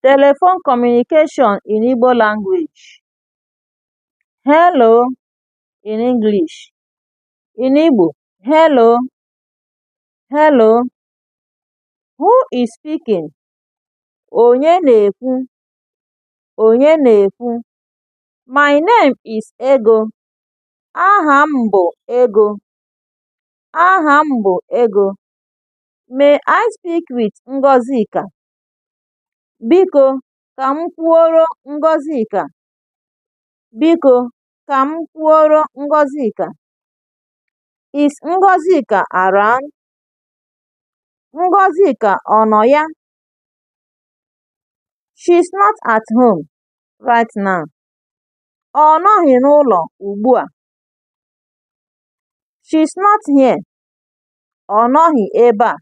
Telephone communication in Igbo language. Hello in English. In Igbo, hello, hello. Who is speaking? Onye na-ekwu? Onye na-ekwu? My name is Ego. Aha m bụ Ego. Aha m bụ Ego. May I speak with Ngozika? Biko ka m kwuoro Ngozika. Biko ka m kwuoro Ngozika. Is Ngozika around? Ngozika ọ nọ ya? She's not at home right now. Ọ nọghị n'ụlọ ugbu a. She's not here. Ọ nọghị ebe a.